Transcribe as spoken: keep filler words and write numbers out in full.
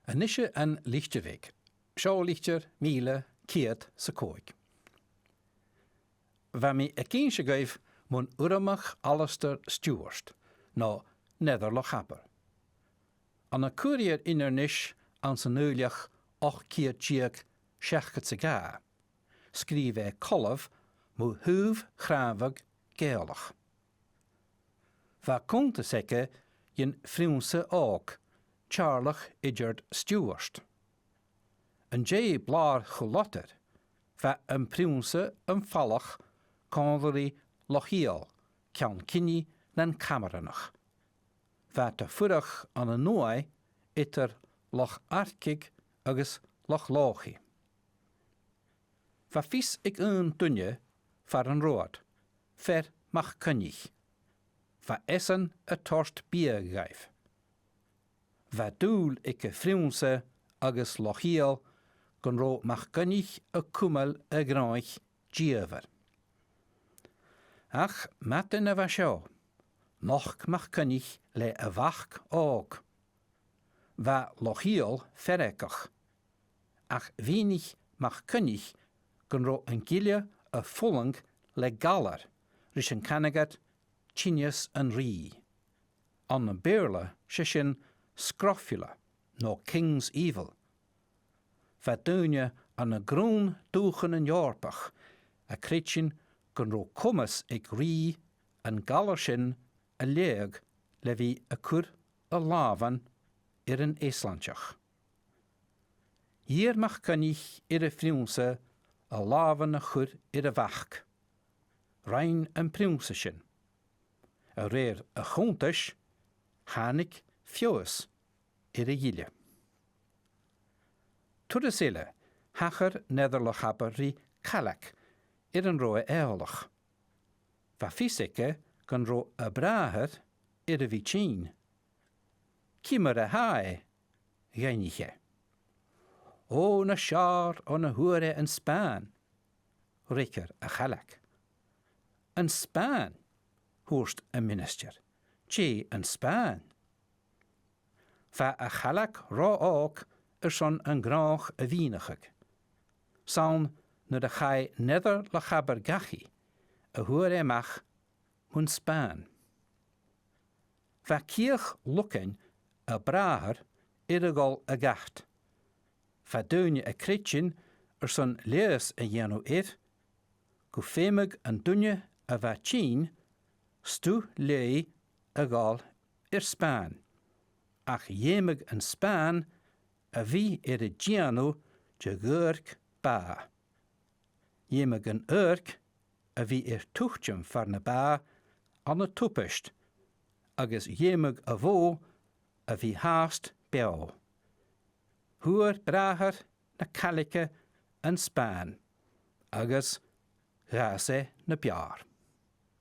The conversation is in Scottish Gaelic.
A-nis An Litir Bheag. Seo litir mìle ceud 's a còig. Bha mi ag innse dhuibh mun Urramach Alasdair Stiùbhart, no Nether Lochaber. Ann an Cùirear Inbhir Nis anns an Iuchar ochd ceud deug seachdad 's a dhà, sgrìobh e colbh mu thaobh chràbhadh Gàidhealach. Bha cunntas aige dhen phrionnsa òg, Teàrlach Eideard Stiùbhart. An dèidh Blàr Chulodair, bha am prionnsa am falach còmhla ri Lochiel, ceann-cinnidh nan Camshronach. Bha iad a' fuireach ann an uaimh eadar Loch Arcaig agus Loch Lòchaidh. Bha fios aig aon duine far an robh iad, fear MacCoinnich. Bha esan a' toirt biadh dhaibh. Bha dùil aig a' phrionnsa agus Lochiel gun robh MacCoinnich a' cumail a' ghnothach dìomhair. Ach madainn a bha seo, nochd MacCoinnich le a mhac òg. Bha Lochiel feargach, ach mhìnich MacCoinnich gun robh an gille a' fulang le galar ris an canadh iad tinneas an rìgh. Ann am Beurla, 's e sin scrofula, no King's Evil. Bha daoine ann an grunn dùthchannan Eòrpach a' creidsinn gun robh comas aig rìgh an galar sin a leaghadh le bhith a' cur a làmhan air an euslainteach. Dh'iarr MacCoinnich air a' phrionnsa a làmhan a chur air a mhac. Rinn am prionnsa sin. A rèir a' chunntais, thàinig feabhas air a' ghille. Turas eile, thachair Nether Lochaber ri caileag air an robh e eòlach. Bha fios aige gun robh a bràthair air a bhith tinn. "Ciamar a tha e?" dh'fhaighnich e. "Ò, nas fheàrr o na fhuair e an spàin," fhreagair a' chaileag. "An spàin?" thuirt am ministear. "Dè an spàin?" Bha a' chaileag ro òg airson an gnothach a mhìneachadh. 'S ann nuair a chaidh Nether Lochaber dhachaigh a fhuair e a-mach mun spàin. Bha cìoch lugainn a bràthar air a dhol a dh'àite. Bha daoine a' creidsinn, airson leigheas a dhèanamh air, gum feumadh an duine a bha tinn stuth-leigheas a ghabhail air spàin, ach dh'fheumadh an spàin a bhith air a dèanamh de dh'adharc bà. Dh'fheumadh an adharc a bhith air tuiteam far na bà ann an tubaist, agus dh'fheumadh a' bhò a bhith fhathast beò. Fhuair bràthair na caileige an spàin, agus dh'fhàs e na b' fheàrr.